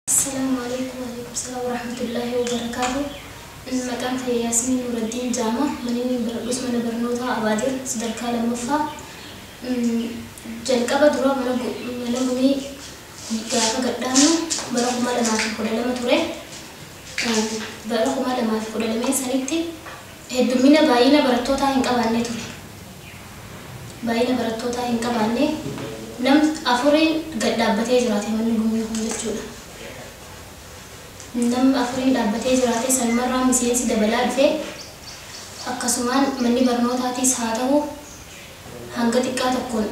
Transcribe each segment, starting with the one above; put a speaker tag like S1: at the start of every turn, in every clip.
S1: السلام عليكم وعليكم السلام ورحمة الله وبركاته. Maqaan kiyya Yaasmiin Nuraddiin Jaama. Manni baradhus mana barnootaa Abaadir sadarkaa lammaffaa. Jalqaba dura mana gumii gaafa gadhaanu bara 2012 ture. Bara 2012 sanitti heddummina baay'ina barattootaa hin qabaanne ture. Baay'ina barattootaa hin qabaanne nam afuriin gad dhaabbatee jiraate manni gumii kun jechuudha. Nam afuriin dhaabbatee jiraate sanumarraa miseensi dabalaa dhufee akkasumaan manni barnootaatis haa ta'u hanga xiqqaa tokkoon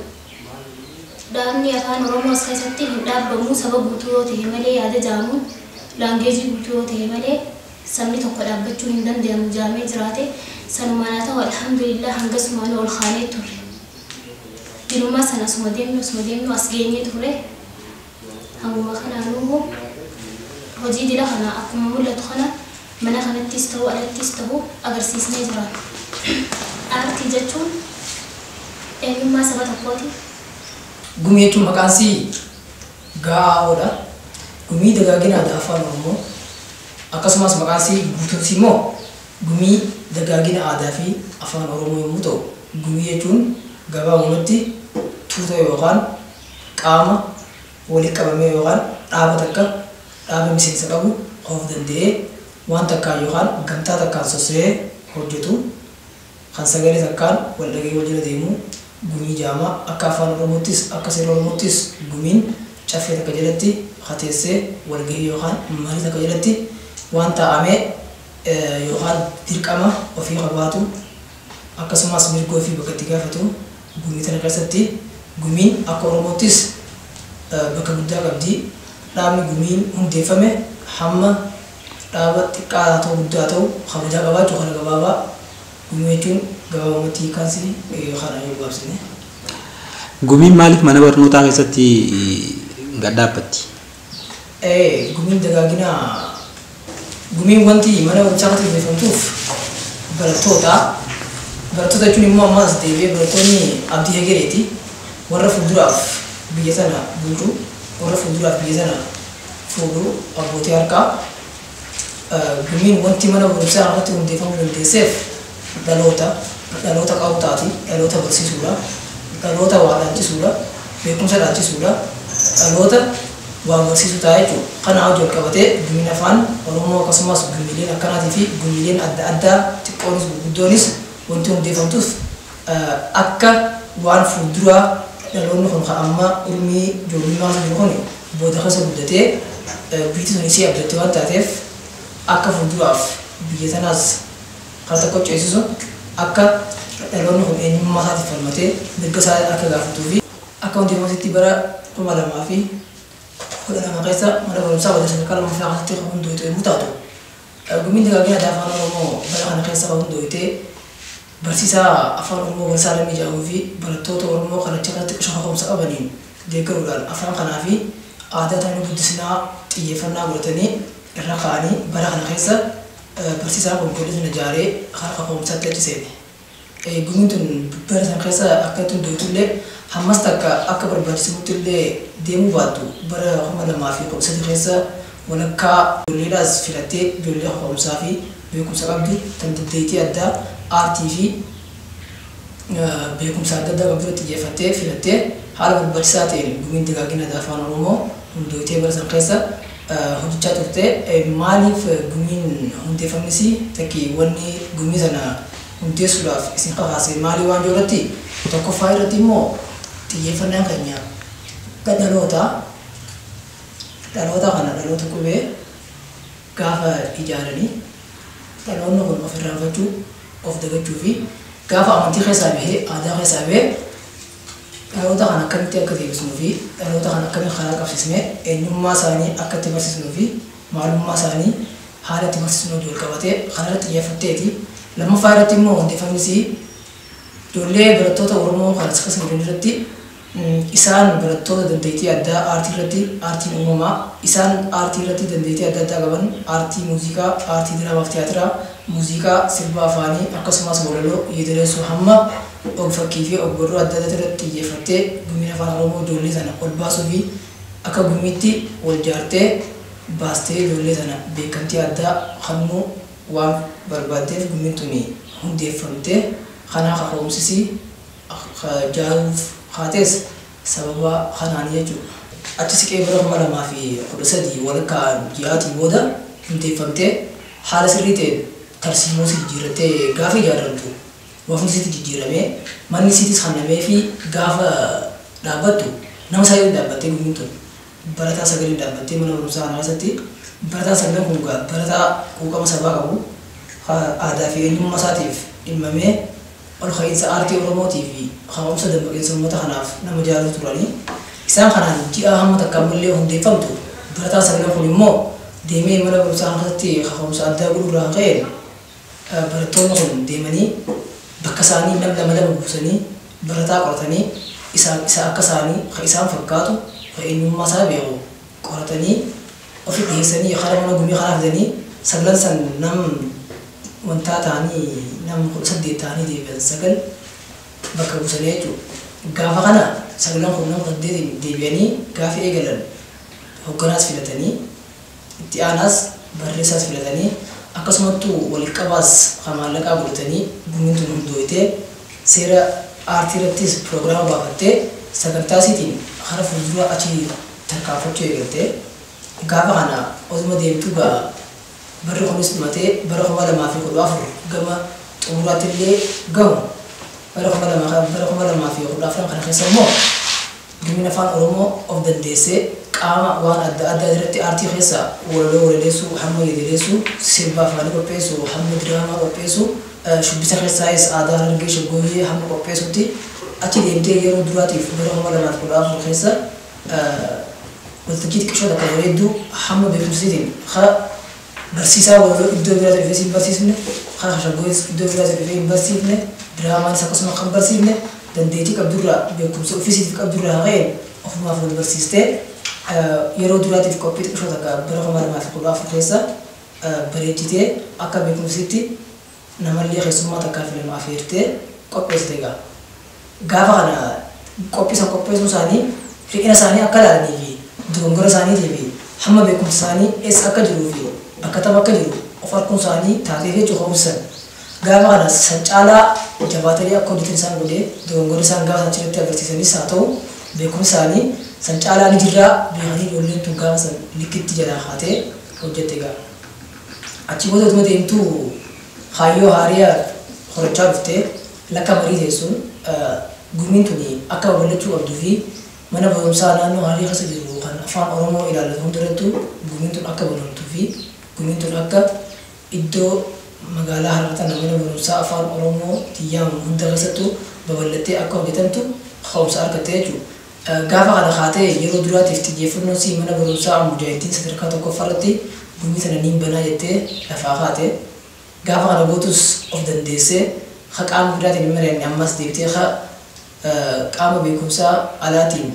S1: dhaabni afaan Oromoo as keessatti hin dhaabbamu saba guutuu yoo ta'e malee yaada jaamuun laangeejii guutuu yoo ta'e malee sabni tokko dhaabbachuu hin danda'amu jaamee jiraate sanumaan haa ta'u alhamdulillah hangasumaan ol kaanee turre. Dirumaa sana asuma deemnu as geenyee turre. Hanguma kanaanuu hojii dila kana akkuma mul'atu kana mana kanattis ta'u alattis ta'u agarsiisnee jira. Aartii jechuun eenyummaa saba tokkooti.
S2: Gumii jechuun maqaan isii gaa'oodha. Gumii dagaagina aadaa afaan Oromoo akkasumas maqaan isii guutuun isii immoo gumii dagaagina aadaa fi afaan Oromoo yommuu ta'u, gumii jechuun gabaabumatti tuuta yookaan qaama walitti qabamee yookaan dhaaba takka dhaaba miseensa qabu of danda'ee waan takkaan yookaan gamtaa takkaan soso'ee hojjetu kan sagalee takkaan wal dhagee wal jala deemu gumii jaamaa. Akka afaan Oromoottis akka seera Oromoottis gumiin caffee takka jalatti hateessee walgahii yookaan marii takka jalatti waan taa'amee yookaan dirqama ofii qabaatu akkasumas mirga ofii bakka itti gaafatu gumii tana keessatti gumiin akka Oromoottis bakka guddaa qabdi. Dhaabni gumiin hundeeffame hamma dhaaba xiqqaa ta'u guddaa ta'u kabajaa qabaachuu kana gabaabaa gumii jechuun gabaabumatti hiikkaansi kana yoo gabaabsine.
S3: Gumiin maaliif mana barnootaa keessatti gad dhaabbatti?
S2: Gumiin dagaagina gumiin wanti mana barumsaa keessatti hundeeffamtuuf barattoota. Barattoota jechuun immoo ammas deebi'ee barattoonni abdii hegereeti. Warra fuulduraaf biyya sana bulchu, warra fuulduraaf biyya sana fuudhu abbootii harkaa. Gumiin wanti mana barumsaa irratti hundeeffamuu dandeesseef dhaloota qabu taati, dhaloota barsiisuudha, dhaloota waa dhaalchisuudha, beekumsa dhaalchisuudha, dhaloota waa barsiisuu ta'a jechuudha. Kana hojii wal qabatee gumiin afaan Oromoo akkasumas gumiileen akkanaatii fi gumiileen adda addaa xiqqoonis gurguddoonis wanti hundeeffamtuuf akka waan fuulduraa dhaloonni kun kan amma ilmi ijoollummaa keessa jiru kun booda keessa guddatee biyyi sun isii abdatte waan taateef akka fuulduraaf biyya tanaas karaa tokko ceesisu akka dhaloonni kun eenyummaa isaatiif falmatee mirga isaa akka gaafatuu fi akka hundeeffamtutti bara 2012 keessa mana barumsaa waliin sadarkaa lammaffaa keessatti kan hundoofte yommuu taatu, gumiin dagaagina aadaa afaan Oromoo bara kana keessa kan hundoofte barsiisaa afaan Oromoo Barsiisaa Lammii Jaamuu fi barattoota Oromoo kan achi irratti kaka'umsa qabaniin deeggaruudhaan afaan kanaa fi aadaa isaanii guddisnaa xiyyeeffannaa godhatanii irra kaa'anii bara kana keessa barsiisaan kun ijoollee sana ijaaree karaa kaka'umsaatti achi seene. Gumiin tun bara sana keessa akka itti hundooftu illee hammas takka akka barbaachisutti illee deemuu baattu bara 2013 keessa walakkaa ijoolleedhaas filattee ijoollee kaka'umsaa fi beekumsa qabdu tan dandeettii addaa aartii fi beekumsa adda addaa qabdu irratti xiyyeeffattee filattee haala barbaachisaa ta'een gumiin dagaagina aadaa afaan Oromoo hundooftee bara sana keessa hojjechaa turte. Maaliif gumiin hundeeffamnis takki wanni gumii sana hundeessuudhaaf isin kakaase maalii waan jiru irratti tokkoffaa irratti immoo xiyyeeffannaan keenya dhaloota kana dhaloota qubee gaafa ijaaranii dhaloonni kun of irraanfachuu of dagachuu fi gaafa amantii keessaa bahee aadaa keessaa bahee dhaloota kana akkamitti akka deebisnuu fi dhaloota kana akkamitti karaa qabsiisnee eenyummaa isaanii akka itti barsiisnuu fi maalummaa isaanii haala itti barsiisnuu wal qabatee kanarratti xiyyeeffatteeti. Lammaffaa irratti immoo hundeeffamnis ijoollee barattoota Oromoo kan as keessa jiran irratti Isaan barattoota dandeettii addaa aartii irratti, aartiin uumamaa, isaan aartii irratti dandeettii adda addaa qaban, aartii muuziqaa, aartii diraamaaf tiyaatiraa, muuziqaa, sirba afaanii, akkasumas walaloo, yeedaleessuu hamma og-fakkii fi og-barruu adda addaa irratti xiyyeeffattee gumiin afaan Oromoo ijoollee sana ol baasuu fi akka gumiitti wal jaartee baastee ijoollee sana beekamtii addaa kennuu waan barbaaddeef gumiin tuni hundeeffamtee kanaa kaka'umsisii jaaruuf haates sababa kanaan jechuudha. Achi siqee bara 2013 walakkaa ji'aatii booda hundeeffamtee haala sirrii ta'een tarsiimoo si jijjiirrattee gaafa ijaaramtu wafni sitti jijjiiramee manni sitis kennamee fi gaafa dhaabbattu nama sagalee dhaabbattee gumiin tun barataa sagalee dhaabbattee mana barumsaa kana keessatti barataa sagaleen kun barataa quuqama sabaa qabu aadaa fi eenyummaa isaatiif dhimmamee ol ka'iinsa aartii Oromootii fi kaka'umsa dammaqinsa uummata kanaaf nama jaallatu turanii isaan kanaan ji'a hamma takka ammallee hundeeffamtu barataa sagaleen kun immoo deemee mana barumsaa kana keessatti kaka'umsa addaa godhuurraa ka'een barattoonni kun deemanii bakka isaanii nam lama lama buusanii barataa qoratanii isa akka isaanii kan isaan fakkaatu kan eenyummaa isaa beeku qoratanii ofi dhiyeessanii karaa mana gumii karaa fidanii sagalan san nam wantaa ta'anii nam 18 ta'anii deebi'an 9 bakka buusanii jechuudha. Gaafa kana sagalan kun nama 8 deebi'anii gaafa eegalan hogganaas filatanii itti aanaas barreessaas filatanii akkasumattuu walitti-qabaas kan maallaqaa godhatanii gumiin tun hundooyitee seera aartii irrattis piroogiraama baafattee sagantaa isiitiin karaa fuuldura achi tarkaanfachuu eegaltee gaafa kana osuma deemtuu ga'a barri kunis dhumatee bara 2014 gama xumuraatti illee gahu bara 2014 kana keessa immoo gumiin afaan Oromoo of dandeessee qaama waan adda addaa irratti aartii keessa walaloo walaleessuu, hamma yeedaleessuu, sirba afaanii qopheessuu, hamma diraamaa qopheessuu, shubbisa keessaayis aadaa Harargee shaggooyyee hamma qopheessutti achi deemtee yeroo duraatiif bara 2014 keessa waltajjii xiqqishoo takka bareedduu hamma beekumsiitiin haa barsiisaa walaloo iddoo biraatti dhufee hin barsiisne, haa shaggooyyee iddoo biraatti dhufee hin barsiifne, diraamaanis akkasuma kan barsiifne dandeettii qabdurraa beekumsa ofiisiif qabdurraa haa ka'een ofumaaf wal barsiistee yeroo duraatiif qophii xiqqishoo takka bara 2014 keessa bareechitee akka beekumsitti namallee keessummaa takkaa fi lama afeertee qopheessite egaa. Gaafa kana qophii san qopheessuu isaanii hir'ina isaanii akka ilaalanii fi dogongora isaaniitii fi hamma beekumsa isaanii eessa akka jiruu fi bakka tam akka jiru of arguun isaanii taatee jechuu hawwisan. Gaafa kana san caalaa jabaatanii akka hojjetan isaan godhee dogongora isaan gaafa achirratti agarsiisanis haa ta'u beekumsa isaanii san caalaa ni jirraa beekanii ijoolleen tun gaafa san likkitti jalaa haatee hojjette egaa. Achi booda utuma deemtuu kaayyoo haariyaa horachaa dhuftee lakka marii teessuun gumiin tuni akka babal'achuu qabduu fi mana barumsaa naannoo Hararii keessa jiru kan afaan Oromoo ilaallatu hundarrattuu gumiin tun akka banamtuu fi gumiin tun akka iddoo magaalaa Harar tana mana barumsaa afaan Oromoo yaamamu hunda keessattuu babal'attee akka hojjetamtu kaka'umsa argatte jechuudha. Gaafa kana kaatee yeroo duraatiif xiyyeeffannoon sii mana barumsaa Mujaahidiin sadarkaa tokkoffaa irratti gumii tana niin banaa jettee lafaa kaate. Gaafa kana gootus of dandeessee ha qaama biraatiin hin mari'anne ammas deebitee ha qaama beekumsaa alaatiin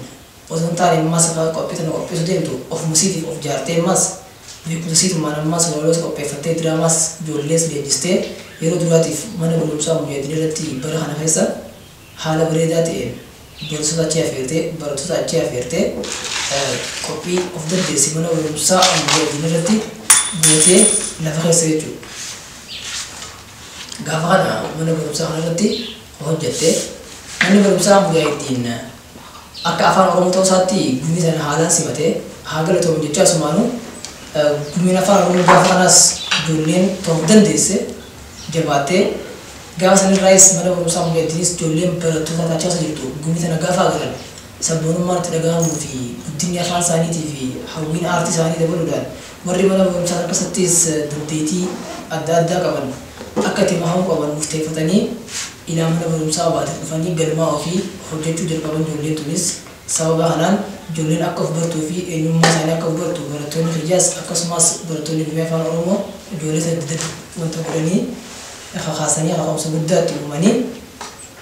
S2: osoo hin taane ammas ha qophii tana qopheessuu deemtu ofuma siitiif of jaartee ammas beekumsa siitumaan ammas walaloos qopheeffattee diraamaas ijoollees leenjistee yeroo duraatiif mana barumsaa Mujaahidiin irratti bara kana keessa haala bareedaa ta'een barsiisota achi afeertee barattoota achi afeertee qophii of dandeesse mana barumsaa Mujaahidiin irratti gootee lafa keessa jechuudha. Gaafa kana mana barumsaa kana irratti hojjette manni barumsaa Mujaahidiin akka afaan Oromoo ta'uu isaatti gumii sana haalaan simatee haa galatoomu jechaa asumaanuu gumiin afaan Oromoo gaafa kanaas ijoolleen ta'uu dandeesse jabaattee gaafa sanirraayis mana barumsaa Mujaahidiinis ijoolleen barattoota taachaa jirtu gumii sana gaafa agaran sabboonummaan itti dhaga'amuu fi guddinni afaan isaaniitii fi hawwiin aartii isaanii dabaluudhaan warri mana barumsaa keessattis dandeettii adda addaa qaban akka itti mahamuu qaban murteeffatanii ilaa mana barumsaa baatee dhufanii galmaa ofii hojjechuu jalqaban ijoolleen tunis sababa kanaan ijoolleen akka of bartuu fi eenyummaa isaanii akka of bartu barattoonni kiyyaas akkasumas barattoonni gumii afaan Oromoo ijoollee saddeet wanta godhanii kakaasanii kaka'umsa guddaa itti uumanii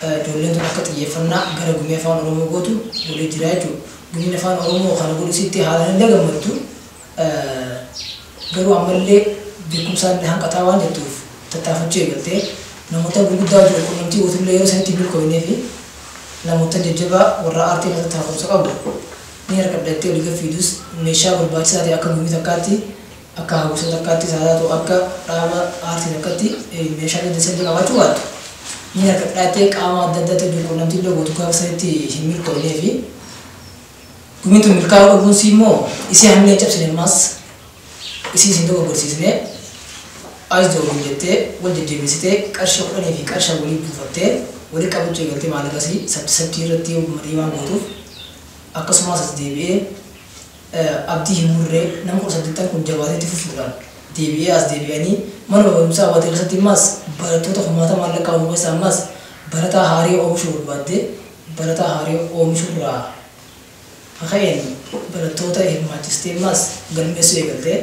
S2: Ijoolleen tun akka xiyyeeffannaa gara gumii afaan Oromoo gootu godhee jira jechuudha. Gumiin afaan Oromoo kana godhu sitti haalaan illee gammaddu garuu ammallee beekumsaan hanqataa waan jettuuf tattaafachuu eegaltee namoota gurguddaa jiru quunnamtii gootullee yeroo sanitti milkoofnee fi namoota jajjabaa warra aartii irratti tattaafamsa qabu ni harkadhattee olii gad fiidus meeshaa barbaachisaa ta'e akka gumii takkaatti akka hawwisoo takkaatti haa taatu akka dhaaba aartii takkaatti meeshaa dandeessan qabaachuu baattu. Ni harkadhattee qaama adda addaatti hojii quunnamtii illee gootu gaafa sanitti hin milkoofnee fi gumiin tun milkaa'uu dhabuunsi immoo isii hamilee cabsine ammas isii isin dogoggorsiisne as dogoggor jettee wal jajjabeessitee qarshii 10 fi qarshii walii buufattee walii qabachuu eegaltee maallaqasii sabti sabtii irratti marii waan gootuuf akkasumas as deebi'ee abdii hin murree nama 18 kun jabaatee itti fufuudhaan deebi'ee as deebi'anii mana barumsaa baatee keessatti ammas barattoota kumaata maallaqa oomishu keessaa ammas barataa haarii oomishuu barbaaddee barataa haarii oomishuurraa kaka'een barattoota hirmaachistee ammas galmeessuu eegaltee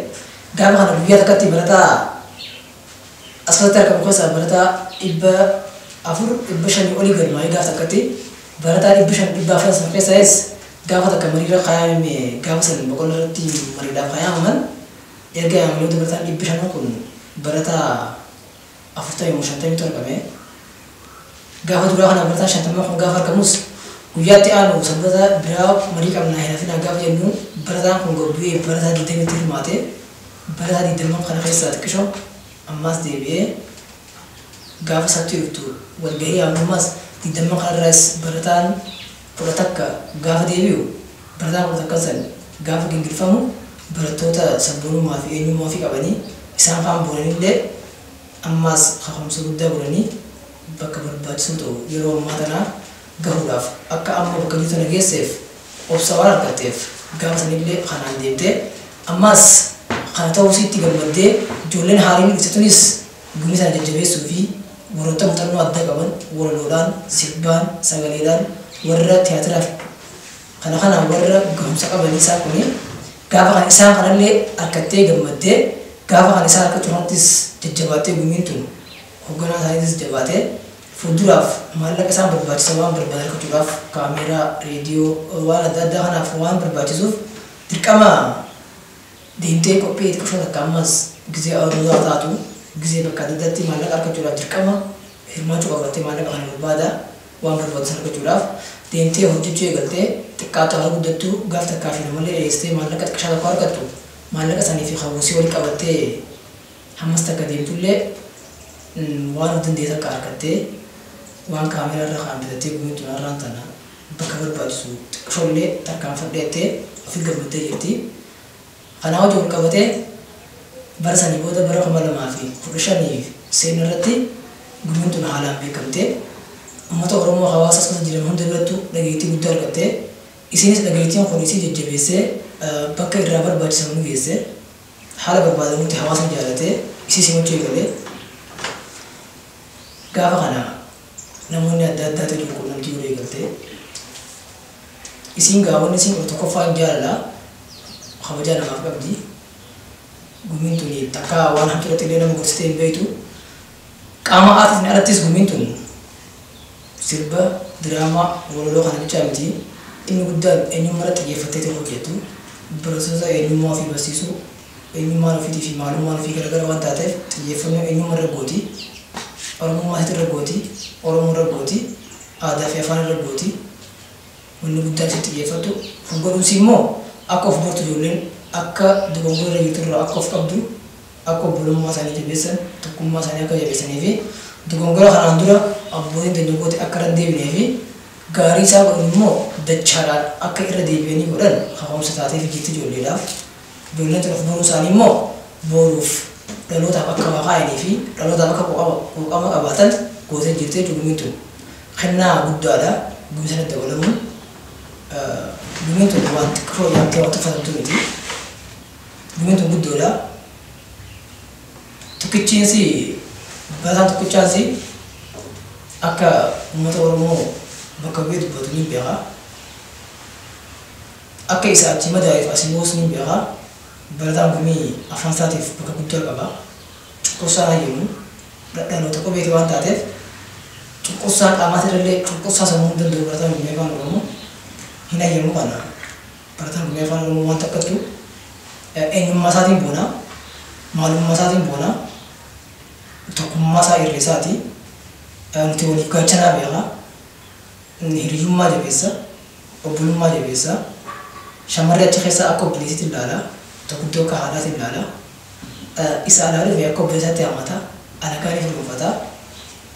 S2: gaafa kana guyyaa takkatti barataa as keessatti argamu keessaa barataa 400 500 olii galmaa'ee gaafa takkatti barataa 500 400 sana keessaayis gaafa takka mariirra kaayame gaafa san boqonnaa irratti mariidhaaf kaayamaman erga yaamanii barataan 500 kun barataa 40 50 argame gaafa duraa kana barataa 50 kun gaafa argamus guyyaatti aanu sanbata biraa marii qabnaa hin hafinaa gaafa jennu barataan kun gobbu'ee barataa 20tti hirmaate barataa 20 kana keessaa xiqqishoo ammas deebi'ee gaafa sabti dhuftu walgahii ammas 20 kanarraas barataan 11 gaafa deebi'u barataan 11 san gaafa gingilfamu barattoota sabboonummaa fi eenyummaa ofii qabanii isaan faan boonanillee ammas kaka'umsa guddaa godhanii bakka barbaachisoo ta'u yeroo ammaa tanaa gahuudhaaf akka amma bakka jirtu tana geesseef obsa waan argatteef gaafa sanillee kanaan deemtee ammas kana ta'uu isiitti gammaddee ijoolleen haariin dhufte tunis gumii sana jajjabeessuu fi warroota muuxannoo addaa qaban walaloodhaan sirbaan sagaleedhaan warra tiyaatiraaf kana kana warra gahumsa qabanii isaan kuni gaafa kan isaan kanallee harkattee gammaddee gaafa kan isaan harkachuu kanattis jajjabaattee gumiin tun hoogganaa isaaniitis jabaatee fuulduraaf maallaqa isaan barbaachisa waan barbaadan argachuudhaaf kaameeraa reediyoo waan adda addaa kanaaf waan barbaachisuuf dirqama deemtee qophii xiqqoo takka ammas gizee aruuraa taatu gizee bakka adda addaatti maallaqa argachuudhaaf dirqama hirmaachuu qabattee maallaqa kana barbaada waan barbaachisan argachuudhaaf deemtee hojjechuu eegaltee xiqqaatu haa guddattu gaaf takkaa fi namallee dhiyeessitee maallaqa xiqqishaa tokko argattu maallaqa sanii fi hawwisii wal qabattee hammas takka deemtullee waan of dandeesse akka argattee waan kaameeraa irra kaan bitattee gumiin tun har'aan tana bakka barbaachisu xiqqishoollee tarkaanfadheettee ofii gammaddee jirti. Kanaa hojii wal qabatee bara sanii booda bara 2015 seenaa irratti gumiin tun haalaan beekamtee uummata Oromoo hawaasa as keessa jiran hunda birattuu dhageettii guddaa argattee isinis dhageettiin kun isii jajjabeessee bakka irraa barbaachisan nu geesse haala barbaadamutti hawaasni jaalatee isii simachuu eegalee gaafa kana namoonni adda addaa ta'e quunnamtii godhuu eegaltee isiin gaawwanni isiin qabdu tokkoffaan jaalalaa kabajaa namaaf qabdi gumiin tuni takka waan hamtuu irratti illee nama gorsitee hin beektu qaama aartiin alattis gumiin tun sirba diraamaa walaloo kana bichaa miti inni guddaan eenyummaa irratti xiyyeeffattee hojjettu barattoota eenyummaa ofii barsiisuu eenyummaan ofiitii fi maalummaan ofii garagara waan taateef xiyyeeffannoo eenyummaa irra gooti oromummaa irra gooti oromoo irra gooti aadaa fi afaan irra gooti wanni guddaan isin xiyyeeffattu kun godhuusi immoo akka of bartu ijoolleen akka dogongora irra jirtu irraa akka of qabdu akka obbolummaa isaanii jabeessan tokkummaa isaanii akka jabeessanii fi dogongora kanaan dura abbootiin dandogoote akka irra hin deebinee fi gaarii isaa godhan immoo dachaadhaan akka irra deebi'anii godhan kaka'umsa taatee fi jirti ijoolleedhaaf. Ijoolleen tun of baruu isaanii immoo boruuf dhalootaaf akka waa kaa'anii fi dhalootaaf akka quuqama qabaatan gootee jirti jechuudha gumiin tun. Kennaa guddaadha gumii sanatti dabalamuun gumiin tun waan xiqqoo yaamtee waan tuffatamtu miti. Gumiin tun guddoodha. Tokkichiinsi barataan tokkichaansi akka uummata Oromoo bakka bu'ee dubbatu ni beeka. Akka isa achi madaa'eef asii boos ni beeka. Barataan gumii afaan isaatiif bakka guddaa qaba. Cunqursaa hayyamu dhaloota qubeeti waan taateef Cunqursaa qaamaatirrallee cunqursaa sammuu hin danda'u barataan gumii afaan Oromoo hin ayyamu kana. Barataan gumii afaan Oromoo waan takkattu eenyummaa isaatiin boona, maalummaa isaatiin boona, tokkummaa isaa irree isaati. Nuti waliif gaachanaa beeka. Hiriyyummaa jabeessa, obbolummaa jabeessa. Shamarri achi keessaa akka obboleessitti ilaala, tokkuddoo akka haadhaatti ilaala. Isa alaa dhufe akka obboleessaatti hammata, alagaan ifa gonfata,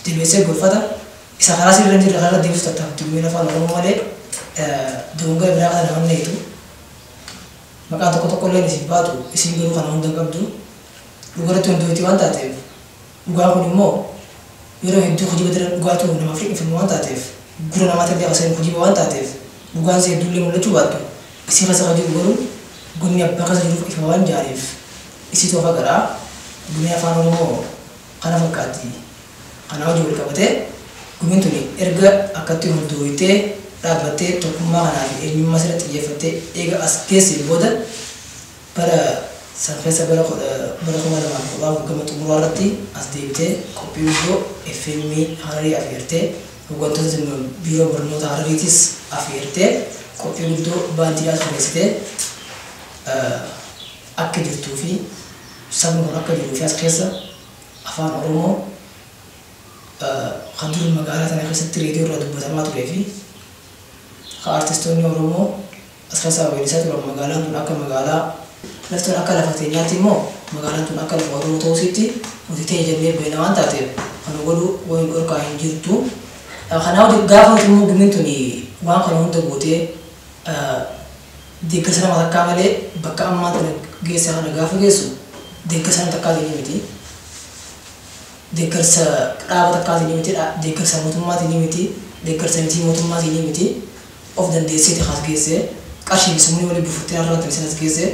S2: jabeessee gorfata. Isa karaa sirrii hin jirre karaa deebisuu tattaafatti gumiin afaan Oromoo malee dogongora biraa kana nama hin Maqaan tokko tokko illee isin baatu, isin garuu kana hunda hin qabdu. Dhugarratti hundooyti waan taateef, dhugaa kun immoo yeroo hedduu kijiba dira dhugaatu namaaf liqimfamu waan taateef, gurra namaatti illee akka seenu kijiba waan taateef, dhugaan si hedduullee mul'achuu baattu, isii keessa kan jiru garuu gunni abbaa keessa jiruuf ifa waan jaaniif isii toofa garaa gumii afaan Oromoo kana fakkaatti. Kana hojii wal qabatee gumiin tuni erga akkatti hundooytee dhaabbattee tokkummaa kanaa fi eenyummaa sirra xiyyeeffattee eega as geessee booda bara san keessa bara 2014 gama xumuraa irratti as deebitee qophii guddoo FM Hararii afeertee hooggantoota biiroo barnoota Harariitis afeertee qophii guddoo baantiidhaas qopheessitee akka jirtuu fi sabni kun akka jiruu fi as keessa afaan Oromoo kan dur magaalaa tana keessatti reediyoo irraa dubbatamaa turee fi kan artistoonni Oromoo as keessaa weellisaa turan magaalaan tun akka magaalaa lafti tun akka lafa teenyaatti immoo magaalaan tun akka lafa Oromoo ta'uusitti nuti ta'e jennee beekna waan taateef kan godhu wayin dhorkaa hin jirtu. Kanaaf gaafa nuti immoo gumiin tuni waan kana hunda gootee deeggarsa nama takkaa malee bakka ammaa tana geesse kana gaafa geessu deeggarsa nama takkaatiin miti. Deeggarsa dhaaba takkaatiin miti, deeggarsa mootummaatiin miti, deeggarsa miti mootummaatiin miti. Of dandeesseeti as geesse qarshii fi sumni walii buufattee har'a tan as geesse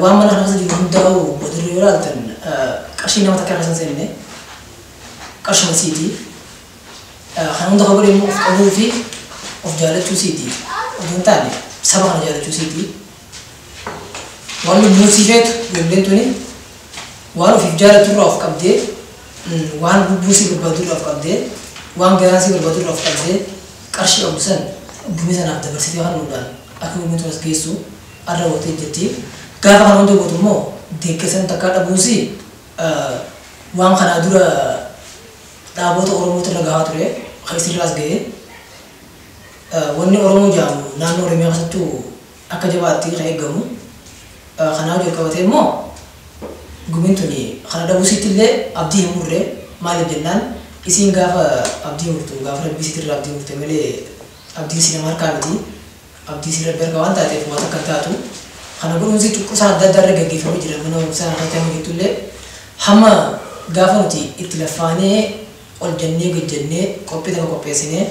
S2: waan mana kana keessa jiru hundaa'u bodirri yoo ilaaltan qarshii nama takkaa keessa hin seenne qarshuma siiti. Kan hunda godhe immoo of qabuu fi of jaallachuu siiti. Otoo hin taane saba kana jaallachuu siiti. Waan lubbuun sii feetu ijoolleen tuni waan ofiif jaallattu irraa of qabdee waan lubbuu sii barbaaddu irraa of qabdee waan garaan sii barbaaddu irraa of qabdee qarshii qabdu san gumii sanaaf dabarsitee kennuudhaan akka gumiin tun as geessu arra gootee jirti. Gaafa kana hunda gootu immoo deeggarsa takkaa dhabuusi waan kanaa dura dhaabota Oromootu irra gahaa ture kan isirraas ga'e. Wanni Oromoo jedhamu naannoo Oromiyaa keessattuu akka jabaatti kan eegamu. Kanaa hojii qabatee immoo gumiin tuni kana dhabuusitti illee abdii hin murre. Maaliif jennaan isiin gaafa abdii murtu gaafa rabbii isiitirraa abdii murte malee abdiin si nama harkaa miti. Abdii si rabbi harka waan taateef waan takka taatu. Kana godhuunsi cunqursaan adda addaa irra gaggeeffamee jira mana barumsaa irratti hamma jirtu illee hamma gaafa nuti itti laffaanee ol jennee gad jennee qophii takka qopheessinee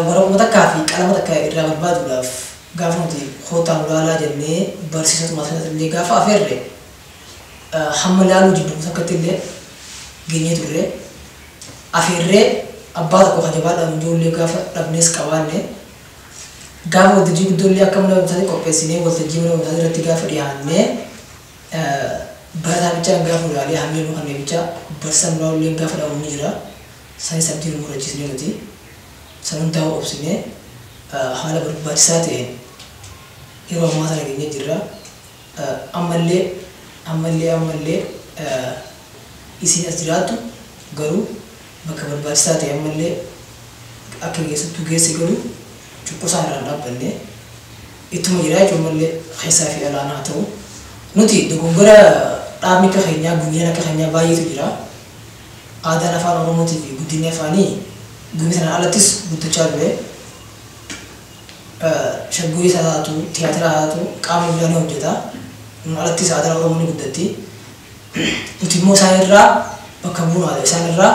S2: waraquma takkaa fi qalama takka irraa barbaaduudhaaf gaafa nuti kootaa ulaalaa jennee barsiisotuma sanatti illee gaafa afeerre hamma laaluu jibbamu takkatti illee geenyee turre. Afeerree abbaa tokko kan jabaadhaan ijoollee gaafa dhabnees qabaanne gaafa waltajjii guddoo illee akka mana barumsaatti qopheessinee waltajjii mana barumsaa irratti gaafa dhiyaannee barataa bichaan gaafa ulaalee hammee nu kanneen bichaa barsiisaan biraa illee gaafa dhabamu ni jira. Sanis abdii nu murachiisnee nuti san hundaa obsinee haala barbaachisaa ta'een yeroo ammaa sana geenyee jirra. Ammallee ammallee ammallee isiin as jiraattu garuu bakka barbaachisaa ta'e ammallee akka geessuttuu geesse garuu cunqursaan irraan dhaabbanne ittuma jira jechuun mallee keessaa fi alaan haa ta'u. Nuti dogongora dhaabni akka keenyaa gumiin akka keenyaa baay'eetu jira. Aadaan afaan Oromootii fi guddinni afaanii gumii sanaan alattis guddachaa ture. Shaggooyyee isaa taatu, tiyaatira haa taatu qaamni biraa ni hojjeta. Alattis aadaan Oromoo ni guddatti. Nuti immoo isaan irraa bakka bu'uuraadha. Isaan irraa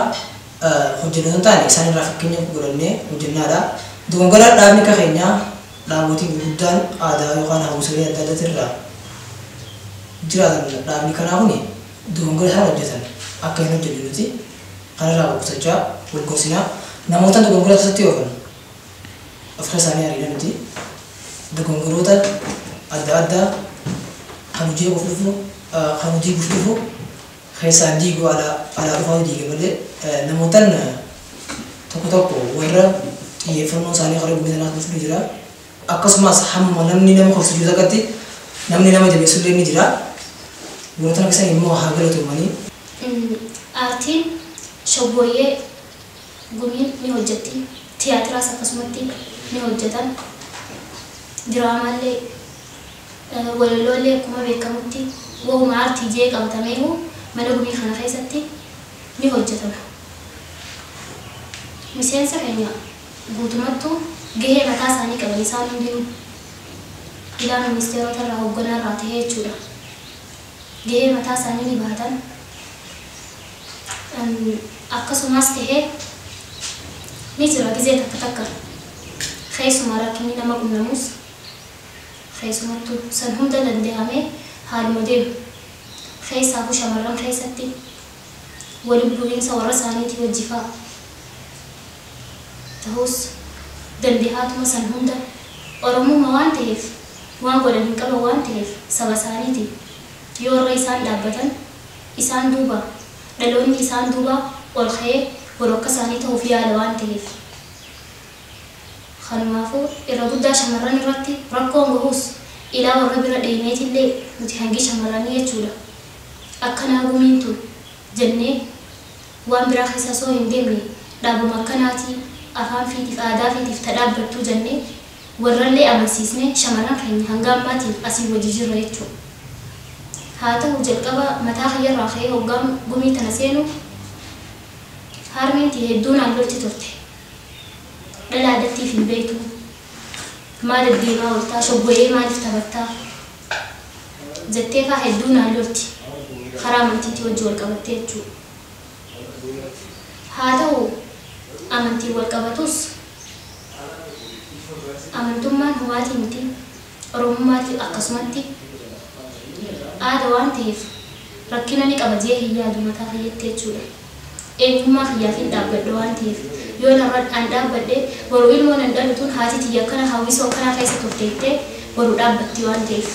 S2: hojjennu hin taane isaan irraa fakkeenya godhannee hojjennaadha. Dogongora dhaabni akka keenyaa dhaabotiin gurguddaan aadaa yookaan hawwisolee adda addaa irraa jiraatan dhaabni kanaa kuni dogongora isaan hojjetan akka hin hojjenne nuti kanarraa boqosachaa wal gorsinaa namoota dogongora keessatti oofan of keessaanii ariina nuti dogongoroota adda addaa kan hojii of dhufu kan hojii guuf dhufu keessaan diiguu alaa dhufaa diige malee namootan Tokko tokko warra xiyyeeffannoo isaanii karaa gumii sanaa dhufu ni jira. Akkasumas hamma namni nama horsiisuu takkatti namni nama jabeessullee ni jira. Gootota keessan immoo haa galatoomanii.
S1: Aartiin shaggooyyee gumiin ni hojjetti. Tiyaatiraas akkasumatti ni hojjetan. Diraamaallee walaloolee akkuma beekamutti wahuma aartii jee qabatameeru mana gumii kana keessatti ni hojjetama. Miseensa keenya guutumattuu gahee mataa isaanii qaban isaan hundinuu ilaa ministeerota irraa hoogganaa irraa ta'ee jechuudha. Gahee mataa isaanii ni baatan. Akkasumas tahee ni jira gizee takka takka keessumaa rakkinni nama qunnamus keessumattuu san hunda danda'amee haaluma deemu. Keessaafuu shamarran keessatti waliin bu'iinsa warra isaaniitii wajji fa'a. Ta'us dandehaatuma san hunda Oromummaa waan ta'eef waan godhan hin qaban waan ta'eef saba isaaniiti. Yoo warra isaan dhaabbatan isaan duuba dhaloonni isaan duuba ol ka'ee walakka isaanii ta'uuf yaala waan ta'eef. Kanumaafuu irra guddaa shamarran irratti rakkoon gahus ilaa warra bira deemeetillee nuti hangi shamarranii jechuudha. Akkanaa gumiin tun jennee waan biraa keessa osoo hin deemne dhaabuma akkanaatii afaan fiitiif aadaa fiitiif tadhaabbattuu jennee warrallee amansiisnee shamarran keenya hanga ammaatiin asii wajji jirra jechuudha. Haa ta'u jalqaba mataa kiyyarraa ka'ee hoggaan gumii tana seenu harmeen tiyya hedduu naan lolti turte. Dhala adattiif hin beektu. Maal deddeemaa ooltaa shoggoyee maaliif taphattaa jettee faa hedduu naan lolti. Karaa amantiitii wajji wal qabattee jechuudha. Haa ta'u amantii wal qabatus amantummaan humaatii miti Oromummaatii akkasumatti aada waan ta'eef rakkina ni qaba jee hin yaadu mataa kiyyatti jechuudha. Eenyummaa kiyyaaf hin dhaabbadhe waan ta'eef yoo narra an dhaabbadhe boruu ilmoon an dhalu tun haati tiyya akkana hawwisoo akkanaa keessa turte jettee boruu dhaabbatti waan ta'eef.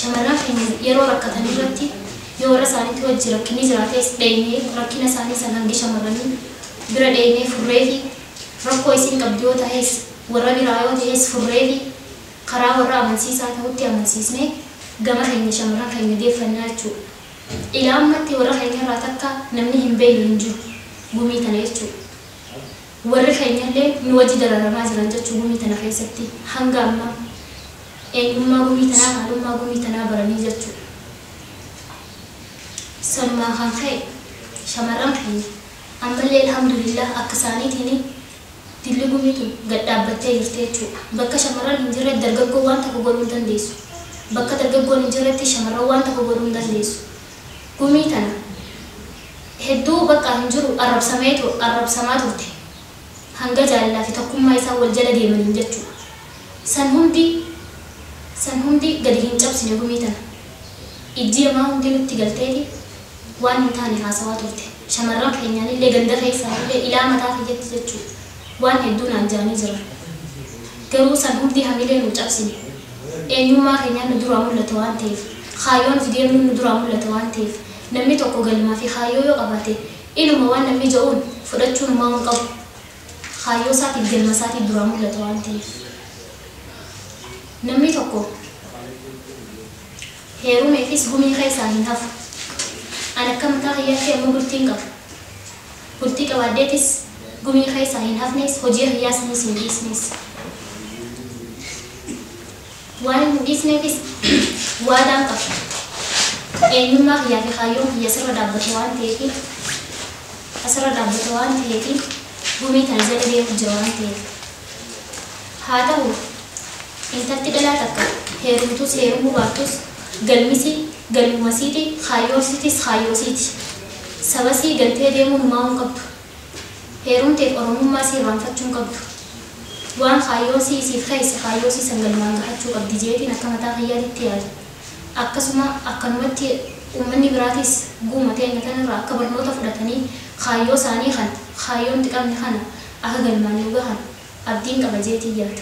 S1: Shamarran keenya yeroo rakkatan irratti yoo warra isaaniitti wajji rakkinni jiraates dheenyee rakkina isaanii san hangi shamarranii bira dheenyee furree fi rakkoo isiin qabdu yoo ta'es warra biraa yoo ta'es furree fi karaa warra amansiisaa ta'utti amansiisnee gama keenya shamarran keenya deeffannaa jechuudha. Ilaa ammatti warra keenya irraa takka namni hin beekne hin jiru gumii tana jechuudha. Warri keenya illee nu wajji dararamaa jiran jechuu gumii tana keessatti hanga ammaa eenyummaa gumii tanaa maalummaa gumii tanaa baranii jechuudha. Sanumaa kan ka'e shamarran keenya ammallee alhamdulillah akka isaaniitiin dilli gumii tun gad dhaabbattee jirti jechuudha. Bakka shamarran hin jirre dargaggoo waan tokko godhuu hin dandeessu. Bakka dargaggoon hin jirretti shamarran waan tokko godhuu hin dandeessu. Gumii tana hedduu bakka hin jiru arrabsamaa turte. Hanga jaalalaa fi tokkummaa isaa wal jala deemaniin jechuudha. San hundi gadi hin cabsine gumii tana. Ijji hamaa hundi nutti galteeti waan hin taane haasawaa turte. Shamarran keenyaanillee ganda keessaanillee ilaa mataa kiyyatti jechuudha. Waan hedduu naan jaanii jiran. Garuu san hundi hamilee nu cabsine. Eenyummaa keenyaan nu duraa mul'ata waan ta'eef, kaayyoon nuti deemnu nu duraa mul'ata waan ta'eef, namni tokko galmaa fi kaayyoo yoo qabaate inuma waan namni ja'uun fudhachuun humaa hin qabu. Kaayyoo isaatiif galma isaatiif duraa mul'ata waan ta'eef. Namni tokko heerumeefis gumii keessaa hin hafu. Ani akka mataa kiyyaatti ammoo bultii hin qabu. Bultii qabaadheetis gumii keessaa hin hafnes hojii kiyyaa sanis hin dhiisnes. Waan hin dhiisneefis waadaan qaba. Eenyummaa kiyyaa fi kaayyoon kiyya asirra dhaabbata waan ta'eef asirra dhaabbata waan ta'eef gumii tana jala deemu jira waan ta'eef. Haa ta'u intalti dhalaa takka heerumtus heerumuu baattus galmisi galmumasiiti kaayyoosiitis kaayyoosiiti. Sabasii galtee deemuun humaa hin qabdu. Heerumteef Oromummaa sii irraanfachuu hin qabdu. Waan kaayyoosii isiif keessa kaayyoosii san galmaan gahachuu qabdi jeetiin akka mataa kiyyaatitti yaadu. Akkasuma akkanumatti uummanni biraatis guuma teenya kanarraa akka barnoota fudhatanii kaayyoo isaanii kana kaayyoon qabne kana akka galmaan nu gahan abdiin qaba jeetiin yaada.